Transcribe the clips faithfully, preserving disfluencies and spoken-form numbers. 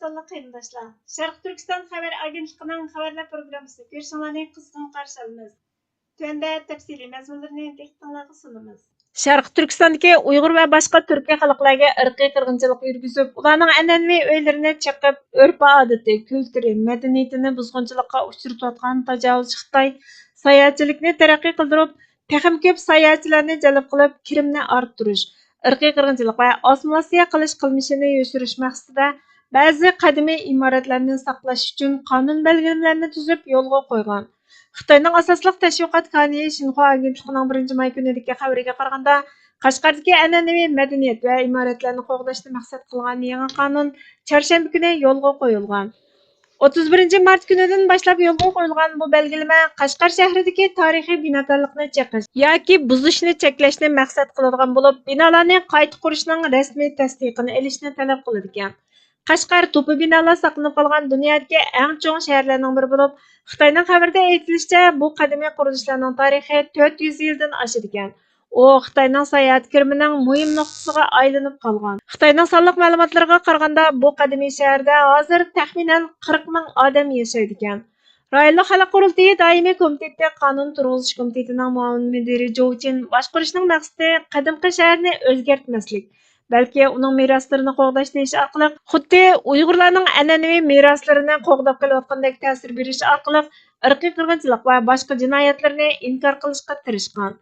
قېرىنداشلار، شەرقىي تۈركىستان خەۋەر ئاگېنتلىقىنىڭ خەۋەرلەر پروگراممىسىنى كۆرۈشۈڭلارنى قىزغىن قارشى ئالىمىز. تۆۋەندە تەپسىلىي مەزمۇنلىرىنى دىققىتىڭلارغا سۇنىمىز. شەرقىي تۈركىستاندىكى ئۇيغۇر ۋە باشقا تۈركىي خەلقلەرگە ئىرقىي قىرغىنچىلىق يۈرگۈزۈپ، ئۇلارنىڭ ئەنئەنىۋى ئۆيلىرىنى چېقىپ، ئۆرپ-ئادىتى، كۈلتۈرى، مەدەنىيىتىنى بۇزغۇنچىلىققا ئۇچرىتىۋاتقان تاجاۋۇزچى خىتاي ساياھەتچىلىكنى تەرەققىي قىلدۇرۇپ، تېخىمۇ كۆپ ساياھەتچىلەرنى جەلپ قىلىپ، كىرىمنى ئارتتۇرۇش، ئىرقىي قىرغىنچىلىق ۋە ئاسسىمىلياتسىيە قىلىش قىلمىشىنى يوشۇرۇش مەقسىتىدە بەزى قەدىمىي ئىمارەتلەرنى ساقلاش ئۈچۈن قانۇن بەلگىلىمىلەرنى تۈزۈپ يولغا قويغان. خىتاينىڭ ئاساسلىق تەشۋىقات كانىيى شىنخۇا ئاگېنتلىقىنىڭ بىرىنچى ماي كۈنىدىكى خەۋىرىگە قارىغاندا، قەشقەردىكى ئەنئەنىۋى مەدەنىيەت ۋە ئىمارەتلەرنى قوغداشنى مەقسەت قىلغان يېڭى قانۇن چارشەنبە كۈنى يولغا قويۇلغان. ئوتتۇز بىرىنچى مارت كۈنىدىن باشلاپ يولغا قويۇلغان بۇ بەلگىلىمە قەشقەر شەھىرىدىكى تارىخىي بىناكارلىقنى چېقىش ياكى بۇزۇشنى چەكلەشنى مەقسەت قىلىدىغان بولۇپ، بىنالارنى قايتا قۇرۇشنىڭ رەسمىي تەستىقىنى ئېلىشنى تەلەپ قىلىدىكەن. قەشقەر توپا بىنالار ساقلىنىپ قالغان دۇنيادىكى ئەڭ چوڭ شەھەرلەرنىڭ بىرى بولۇپ، خىتاينىڭ خەۋىرىدە ئېيتىلىشىچە، بۇ قەدىمىي قۇرۇلۇشلارنىڭ تارىخى تۆت يۈز يىلدىن ئاشىدىكەن. ئۇ خىتاينىڭ ساياھەت كىرىمىنىڭ مۇھىم نۇقتىسىغا ئايلىنىپ قالغان. خىتاينىڭ سانلىق مەلۇماتلىرىغا قارىغاندا، بۇ قەدىمىي شەھەردە ھازىر تەخمىنەن قىرىق مىڭ ئادەم ياشايدىكەن. رايونلۇق خەلق قۇرۇلتىيى دائىمىي كومىتېتى قانۇن تۇرغۇزۇش كومىتېتىنىڭ مۇئاۋىن مۇدىرى جوۋ چىن باشقۇرۇشنىڭ مەقسىتى قەدىمكى شەھەرنى ئۆزگەرتمەسلىك، بەلكى ئۇنىڭ مىراسلىرىنى قوغداش دېيىش ئارقىلىق خۇددى ئۇيغۇرلارنىڭ ئەنئەنىۋى مىراسلىرىنى قوغداپ قېلىۋاتقاندەك تەسىر بېرىش ئارقىلىق ئىرقىي قىرغىنچىلىق ۋە باشقا جىنايەتلىرىنى ئىنكار قىلىشقا تىرىشقان.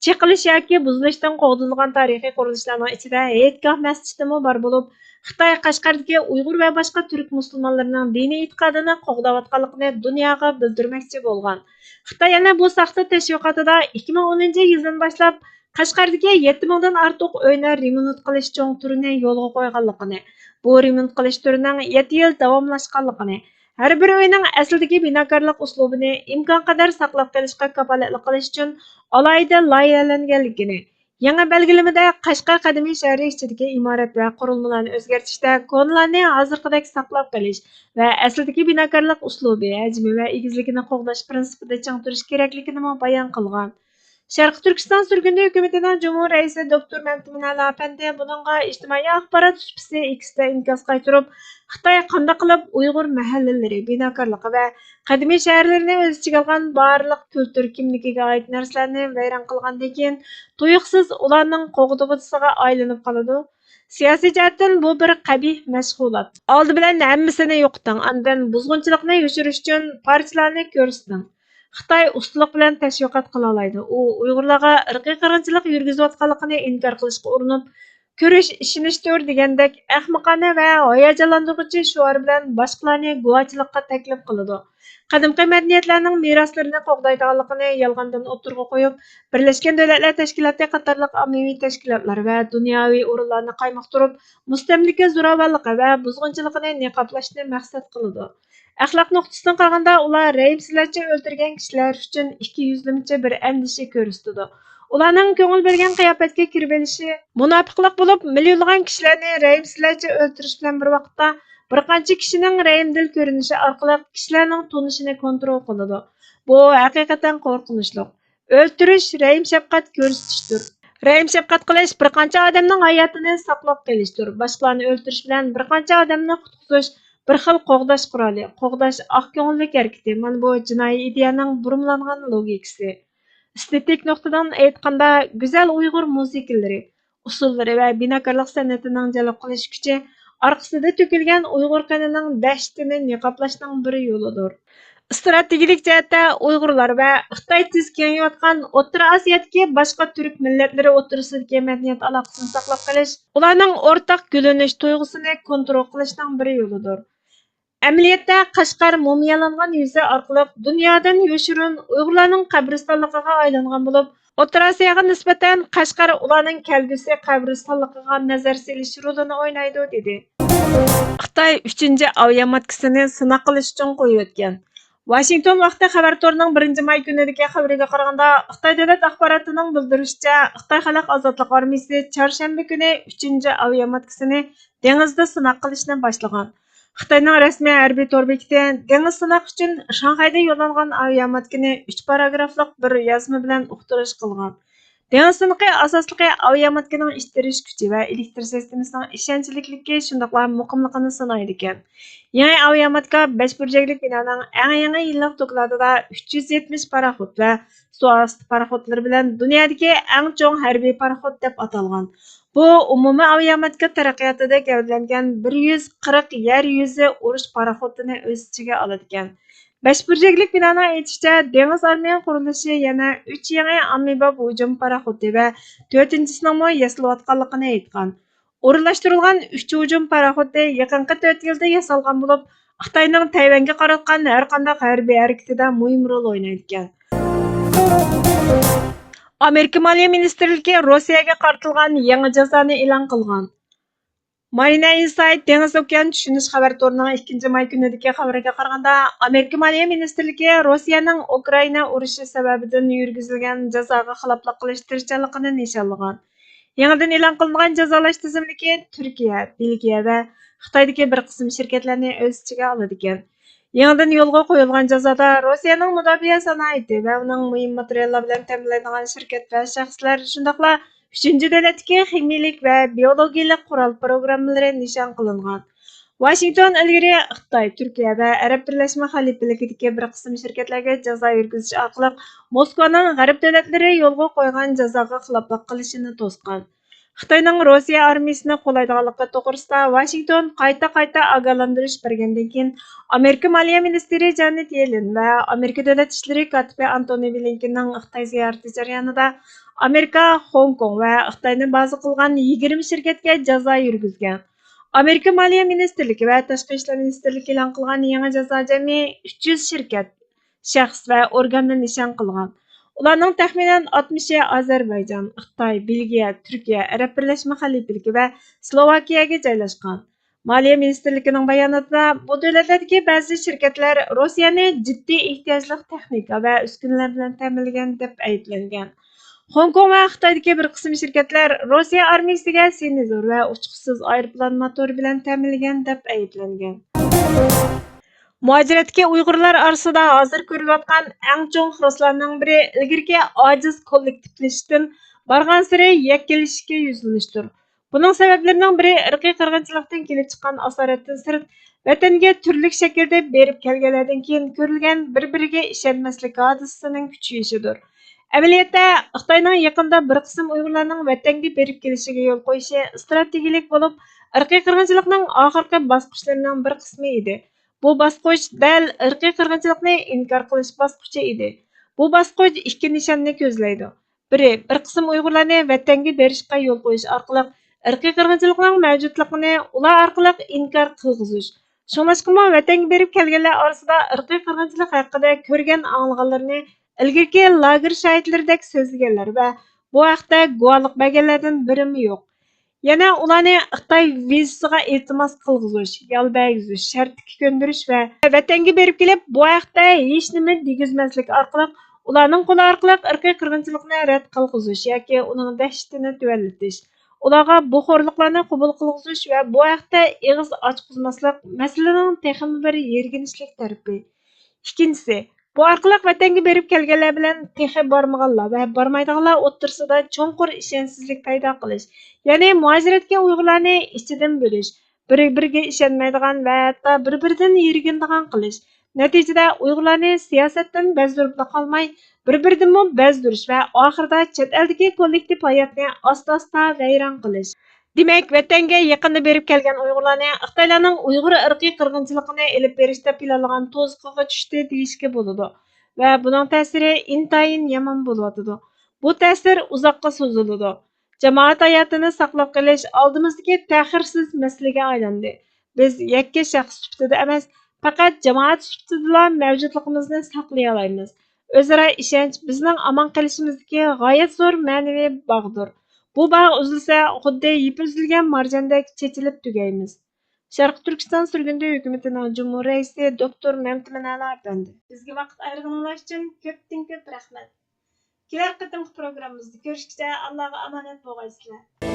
چېقىلىش ياكى بۇزۇلۇشتىن قوغدىلىدىغان تارىخىي قۇرۇلۇشلارنىڭ ئىچىدە ھېيتگاھ مەسچىتىمۇ بار بولۇپ، خىتاي قەشقەردىكى ئۇيغۇر ۋە باشقا تۈرك مۇسۇلمانلىرىنىڭ دىنىي ئېتىقادىنى قوغداۋاتقانلىقىنى دۇنياغا بىلدۈرمەكچى بولغان. خىتاي يەنە بۇ ساختا تەشۋىقاتىدا ئىككى مىڭ ئونىنچى يىلدىن باشلاپ قەشقەردىكى يەتتە مىڭدىن ئارتۇق ئۆينى رېمونت قىلىش چوڭ تۈرىنى يولغا قويغانلىقىنى، بۇ رېمونت قىلىش تۈرىنىڭ يەتتە يىل داۋاملاشقانلىقىنى، ھەر بىر ئۆينىڭ ئەسلىدىكى بىناكارلىق ئۇسلۇبىنى ئىمكانقەدەر ساقلاپ قېلىشقا كاپالەتلىك قىلىش ئۈچۈن ئالاھىدە لايىھەلەنگەنلىكىنى، يېڭى بەلگىلىمىدە قەشقەر قەدىمىي شەھىرى ئىچىدىكى ئىمارەت ۋە قۇرۇلمىلارنى ئۆزگەرتىشتە كونىلارنى ھازىرقىدەك ساقلاپ قېلىش ۋە ئەسلىدىكى بىناكارلىق ئۇسلۇبى، ھەجمى ۋە ئېگىزلىكىنى قوغداش پىرىنسىپىدا چىڭ تۇرۇش كېرەكلىكىنىمۇ بايان قىلغان. شەرقىي تۈركىستان سۈرگۈندە ھۆكۈمىتىنىڭ جۇمھۇر رەئىسى دوكتور مەمتىمىن ئەلا ئەپەندى بۇنىڭغا ئىجتىمائىي ئاخبارات سۇپىسى ئېكستا ئىنكاس قايتۇرۇپ، خىتاي قانداق قىلىپ ئۇيغۇر مەھەللىلىرى، بىناكارلىقى ۋە قەدىمىي شەھەرلىرىنى ئۆز ئىچىگە ئالغان بارلىق كۈلتۈر كىملىكىگە ئائىت نەرسىلەرنى ۋەيران قىلغاندىن كېيىن، تۇيۇقسىز ئۇلارنىڭ قوغدىغۇچىسىغا ئايلىنىپ قالىدۇ. سىياسىي جەھەتتىن بۇ بىر قەبىھ مەشغۇلات. ئالدى بىلەن ھەممىسىنى يوقىتىڭ، ئاندىن بۇزغۇنچىلىقنى يوشۇرۇش ئۈچۈن پارچىلارنى كۆرسىتىڭ. خىتاي ئۇستىلىق بىلەن تەشۋىقات قىلالايدۇ. ئۇ ئۇيغۇرلارغا ئىرقىي قىرغىنچىلىق يۈرگۈزۈۋاتقانلىقىنى ئىنكار قىلىشقا ئۇرۇنۇپ، «كۆرۈش ئىشىنىشتۇر» دېگەندەك ئەخمىقانە ۋە ھاياجانلاندۇرغۇچى شوئار بىلەن باشقىلارنى گۇۋاچىلىققا تەكلىپ قىلىدۇ. قەدىمكى مەدەنىيەتلەرنىڭ مىراسلىرىنى قوغدايدىغانلىقىنى يالغاندىن ئوتتۇرىغا قويۇپ، بىرلەشكەن دۆلەتلەر تەشكىلاتى قاتارلىق ئاممىۋى تەشكىلاتلار ۋە دۇنياۋى ئورۇنلارنى قايمۇقتۇرۇپ، مۇستەملىكە زوراۋانلىقى ۋە بۇزغۇنچىلىقىنى نىقابلاشنى مەقسەت قىلىدۇ. ئەخلاق نۇقتىسىدىن قارىغاندا، ئۇلار رەھىمسىزلەرچە ئۆلتۈرگەن كىشىلەر ئۈچۈن ئىككى يۈزلىمىچە بىر ئەندىشە كۆرسىتىدۇ. ئۇلارنىڭ كۆڭۈل بۆلگەن قىياپەتكە كىرىۋېلىشى مۇناپىقلىق بولۇپ، مىليونلىغان كىشىلەرنى رەھىمسىزلەرچە ئۆلتۈرۈش بىلەن بىر ۋاقىتتا، بىر قانچە كىشىنىڭ رەھىمدىل كۆرۈنۈشى ئارقىلىق كىشىلەرنىڭ تونۇشىنى كونترول قىلىدۇ. بۇ ھەقىقەتەن قورقۇنچلۇق. ئۆلتۈرۈش رەھىم-شەپقەت كۆرسىتىشتۇر. رەھىم-شەپقەت قىلىش بىر قانچە ئادەمنىڭ ھاياتىنى ساقلاپ قېلىشتۇر. باشقىلارنى ئۆلتۈرۈش بىلەن بىر قانچە ئادەمنى قۇتقۇزۇش بىر خىل قوغداش قورالى، قوغداش ئاق كۆڭۈللۈك ھەرىكىتى. مانا بۇ جىنايى ئىدىيەنىڭ بۇرمىلانغان لوگىكىسى. ئېستېتىك نۇقتىدىن ئېيتقاندا، گۈزەل ئۇيغۇر مۇزىكىلىرى، ئۇسسۇللىرى ۋە بىناكارلىق سەنئىتىنىڭ جەلپ قىلىش كۈچى، ئارقىسىدا تۆكۈلگەن ئۇيغۇر قېنىنىڭ دەھشىتىنى نىقابلاشنىڭ بىر يولىدۇر. ئىستراتېگىيىلىك جەھەتتە ئۇيغۇرلار ۋە خىتاي تېز كېڭىيىۋاتقان ئوتتۇرا ئاسىيادىكى باشقا تۈرك مىللەتلىرى ئوتتۇرىسىدىكى مەدەنىيەت ئالاقىسىنى ساقلاپ قېلىش، ئۇلارنىڭ ئورتاق گۈللىنىش تۇيغۇسىنى كونترول قىلىشنىڭ بىر يولىدۇر. ئەمەلىيەتتە، قەشقەر مۇمىيالانغان يۈزى ئارقىلىق دۇنيادىن يوشۇرۇن ئۇيغۇرلارنىڭ قەبرىستانلىقىغا ئايلانغان بولۇپ، ئوتتۇرا ئاسىياغا نىسبەتەن قەشقەر ئۇلارنىڭ كەلگۈسى قەبرىستانلىقىغا نەزەر سېلىش رولىنى ئوينايدۇ، دېدى. خىتاي ئۈچىنچى ئاۋىياماتكىسىنى سىناق قىلىش ئۈچۈن قويۇۋەتكەن. ۋاشىنگتون ۋاقتى خەۋەر تورىنىڭ بىرىنچى ماي كۈنىدىكى خەۋىرىگە قارىغاندا، خىتاي دۆلەت ئاخباراتىنىڭ بىلدۈرۈشىچە، خىتاي خەلق ئازادلىق ئارمىيىسى چارشەنبە كۈنى ئۈچىنچى ئاۋىياماتكىسىنى دېڭىزدا سىناق قىلىشنى باشلىغان. خىتاينىڭ رەسمىي ھەربىي تور بېكىتى دېڭىز سىناق ئۈچۈن شاڭخەيدە يوللانغان ئاۋىياماتكىنى ئۈچ پاراگرافلىق بىر يازما بىلەن ئۇقتۇرۇش قىلغان. دېڭىز سىنىقى ئاساسلىقى ئاۋىئاماتكىنىڭ ئىتتىرىش كۈچى ۋە ئېلېكتر سىستېمىسىنىڭ ئىشەنچلىكلىكى شۇنداقلا مۇقىملىقىنى سىنايدىكەن. يېڭى ئاۋىئاماتكا بەش بۇرجەكلىك بىنانىڭ ئەڭ يېڭى يىللىق دوكلاتىدا ئۈچ يۈز يەتمىش پاراخوت ۋە سۇ ئاستى پاراخوتلىرى بىلەن دۇنيادىكى ئەڭ چوڭ ھەربىي پاراخوت دەپ ئاتالغان. بۇ ئومۇمىي ئاۋىئاماتكا تەرەققىياتىدا گەۋدىلەنگەن بىر يۈز قىرىق يەر يۈزى ئۇرۇش پاراخوتىنى ئۆز ئىچىگە ئالىدىكەن. بەش بۇرجەكلىك بىنانىڭ ئېيتىشىچە، دېڭىز ئارمىيە قۇرۇلۇشى يەنە ئۈچ يېڭى ئاممىباب ھۇجۇم پاراخوتى ۋە تۆتىنچىسىنىڭمۇ ياسىلىۋاتقانلىقىنى ئېيتقان. ئورۇنلاشتۇرۇلغان ئۈچ ھۇجۇم پاراخوتى يېقىنقى تۆت يىلدا ياسالغان بولۇپ، خىتاينىڭ تەيۋەنگە قاراتقان ھەرقانداق ھەربىي ھەرىكىتىدە مۇھىم رول ئوينايدىكەن. ئامېرىكا مالىيە مىنىستىرلىكى روسىيەگە قارىتىلغان يېڭى جازانى ئېلان قىلغان. مارىنا ئىنسايت دېڭىز ئوكيان چۈشىنىش خەۋەر تورىنىڭ ئىككىنچى ماي كۈنىدىكى خەۋىرىگە قارىغاندا، ئامېرىكا مالىيە مىنىستىرلىكى روسىيەنىڭ ئۇكرائىنا ئۇرۇشى سەۋەبىدىن يۈرگۈزۈلگەن جازاغا خىلاپلىق قىلىش تىرىشچانلىقىنى نىشانلىغان. يېڭىدىن ئېلان قىلىنغان جازالاش تىزىملىكى تۈركىيە، بېلگىيە ۋە خىتايدىكى بىر قىسىم شىركەتلەرنى ئۆز ئىچىگە ئالىدىكەن. يېڭىدىن يولغا قويۇلغان جازادا روسىيەنىڭ مۇداپىئە سانائىتى ۋە ئۇنىڭ مۇھىم ماتېرىياللار بىلەن تەمىنلەيدىغان شىركەت ۋە شەخسلەر، شۇنداقلا ئۈچىنچى دۆلەتتىكى خىمىيىلىك ۋە بىئولوگىيىلىك قورال پروگراممىلىرى نىشان قىلىنغان. ۋاشىنگتون ئىلگىرى خىتاي، تۈركىيە ۋە ئەرەب بىرلەشمە خەلىپىلىكىدىكى بىر قىسىم شىركەتلەرگە جازا يۈرگۈزۈش ئارقىلىق موسكۋانىڭ غەرب دۆلەتلىرى يولغا قويغان جازاغا خىلاپلىق قىلىشىنى توسقان. خىتاينىڭ روسىيە ئارمىيىسىنى قولايدىغانلىقى توغرىسىدا ۋاشىنگتون قايتا-قايتا ئاگاھلاندۇرۇش بەرگەندىن كېيىن، ئامېرىكا مالىيە مىنىستىرى جانېت يېلېن ۋە ئامېرىكا دۆلەت ئىشلىرى كاتىپى ئانتونى بلىنكېننىڭ خىتاي زىيارىتى جەريانىدا ئامېرىكا خوڭكوڭ ۋە خىتاينى بازا قىلغان يىگىرمە شىركەتكە جازا يۈرگۈزگەن. ئامېرىكا مالىيە مىنىستىرلىكى ۋە تاشقى ئىشلار مىنىستىرلىكى ئېلان قىلغان يېڭى جازا جەمئىي ئۈچ يۈز شىركەت، شەخس ۋە ئورگاننى نىشان قىلغان. ئۇلارنىڭ تەخمىنەن ئاتمىشى ئازەربايجان، خىتاي، بېلگىيە، تۈركىيە، ئەرەب بىرلەشمە خەلىپىلىكى ۋە سلوۋاكىيەگە جايلاشقان. مالىيە مىنىستىرلىكىنىڭ باياناتىدا، بۇ دۆلەتلەردىكى بەزى شىركەتلەر روسىيەنى جىددىي ئېھتىياجلىق تېخنىكا ۋە ئۈسكۈنىلەر بىلەن تەمىنلىگەن دەپ ئەيىبلەنگەن. خوڭكوڭ ۋە خىتايدىكى بىر قىسىم شىركەتلەر روسىيە ئارمىيىسىگە سېنىزور ۋە ئۇچقۇچىسىز ئايروپىلان موتورى بىلەن تەمىنلىگەن دەپ ئەيىبلەنگەن. مۇھاجىرەتتىكى ئۇيغۇرلار ئارىسىدا ھازىر كۆرۈلۈۋاتقان ئەڭ چوڭ خىرىسلارنىڭ بىرى ئىلگىرىكى ئاجىز كوللېكتىپلىشىشتىن بارغانسېرى يەككىلىشىشكە يۈزلىنىشتۇر. بۇنىڭ سەۋەبلىرىنىڭ بىرى ئىرقىي قىرغىنچىلىقتىن كېلىپ چىققان ئاسارەتتىن سىرت، ۋەتەنگە تۈرلۈك شەكىلدە بېرىپ كەلگەنلەردىن كېيىن كۆرۈلگەن بىر-بىرىگە ئىشەنمەسلىك ھادىسىسىنىڭ كۈچىيىشىدۇر. ئەمەلىيەتتە، خىتاينىڭ يېقىندا بىر قىسىم ئۇيغۇرلارنىڭ ۋەتەنگە بېرىپ كېلىشىگە يول قويۇشى ئىستراتېگىيىلىك بولۇپ، ئىرقىي قىرغىنچىلىقنىڭ ئاخىرقى باسقۇچلىرىنىڭ بىر قىسمى ئىدى. بۇ باسقۇچ دەل ئىرقىي قىرغىنچىلىقنى ئىنكار قىلىش باسقۇچى ئىدى. بۇ باسقۇچ ئىككى نىشاننى كۆزلەيدۇ. بىرى، بىر قىسىم ئۇيغۇرلارنى ۋەتەنگە بېرىشقا يول قويۇش ئارقىلىق ئىرقىي قىرغىنچىلىقنىڭ مەۋجۇتلۇقىنى ئۇلار ئارقىلىق ئىنكار قىلغۇزۇش. شۇڭلاشقىمۇ ۋەتەنگە بېرىپ كەلگەنلەر ئارىسىدا ئىرقىي قىرغىنچىلىق ھەققىدە كۆرگەن ئاڭلىغانلىرىنى ئىلگىرىكى لاگېر شاھىتلىرىدەك سۆزلىگەنلەر ۋە بۇ ھەقتە گۇۋاھلىق بەرگەنلەردىن بىرىمۇ يوق. يەنە ئۇلارنى خىتاي ۋىزىسىغا ئىلتىماس قىلغۇزۇش، يال بەرگۈزۈش، شەرتكە كۆندۈرۈش ۋە ۋەتەنگە بېرىپ كېلىپ، بۇ ھەقتە ھېچنېمە دېگۈزمەسلىك ئارقىلىق، ئۇلارنىڭ قولى ئارقىلىق ئىرقىي قىرغىنچىلىقنى رەت قىلغۇزۇش ياكى ئۇنىڭ دەھشىتىنى تۆۋەنلىتىش، ئۇلارغا بۇ خورلۇقلارنى قوبۇل قىلغۇزۇش ۋە بۇ ھەقتە ئېغىز ئاچقۇزماسلىق مەسىلىنىڭ تېخىمۇ بىر يىرگىنچلىك تەرىپى. ئىككىنچىسى، بۇ ئارقىلىق ۋەتەنگە بېرىپ كەلگەنلەر بىلەن تېخى بارمىغانلار ۋە بارمايدىغانلار ئوتتۇرىسىدا چوڭقۇر ئىشەنچسىزلىك پەيدا قىلىش، يەنى مۇھاجىرەتكە ئۇيغۇرلارنى ئىچىدىن بۆلۈش، بىر-بىرىگە ئىشەنمەيدىغان ۋە ھەتتا بىر-بىرىدىن يېرىگىنىدىغان قىلىش، نەتىجىدە ئۇيغۇرلارنى سىياسەتتىن بەزدۈرۈپلا قالماي، بىر-بىرىدىنمۇ بەزدۈرۈش ۋە ئاخىرىدا چەت ئەلدىكى كوللېكتىپ ھاياتنى ئاستا-ئاستا ۋەيران قىلىش. دېمەك، ۋەتەنگە يېقىندا بېرىپ كەلگەن ئۇيغۇرلارنى خىتايلارنىڭ ئۇيغۇر ئىرقىي قىرغىنچىلىقىنى ئېلىپ بېرىشتا پىلانلىغان تۇزىقىغا چۈشتى دېيىشكە بولىدۇ ۋە بۇنىڭ تەسىرى ئىنتايىن يامان بولۇۋاتىدۇ. بۇ تەسىر ئۇزاققا سوزۇلىدۇ. جامائەت ھاياتىنى ساقلاپ قېلىش ئالدىمىزدىكى تەخىرسىز مەسىلىگە ئايلاندى. بىز يەككە شەخس سۈپىتىدە ئەمەس، پەقەت جامائەت سۈپىتىدىلا مەۋجۇتلۇقىمىزنى ساقلىيالايمىز. ئۆزئارا ئىشەنچ بىزنىڭ ئامان قېلىشىمىزدىكى غايەت زور مەنىۋى باغدۇر. بۇ باغ ئۈزۈلسە، خۇددى يىپى ئۈزۈلگەن مارجاندەك چېچىلىپ تۈگەيمىز. شەرقىي تۈركىستان سۈرگۈندە ھۆكۈمىتىنىڭ جۇمھۇر رەئىسى دوكتور مەمتىمىن ئەلا ئەپەندى. بىزگە ۋاقىت ئايرىغىنىڭلار ئۈچۈن كۆپتىن كۆپ رەھمەت. كېلەر قېتىمقى پروگراممىمىزدا كۆرۈشكىچە ئاللاغا ئامانەت بولغايسىلەر.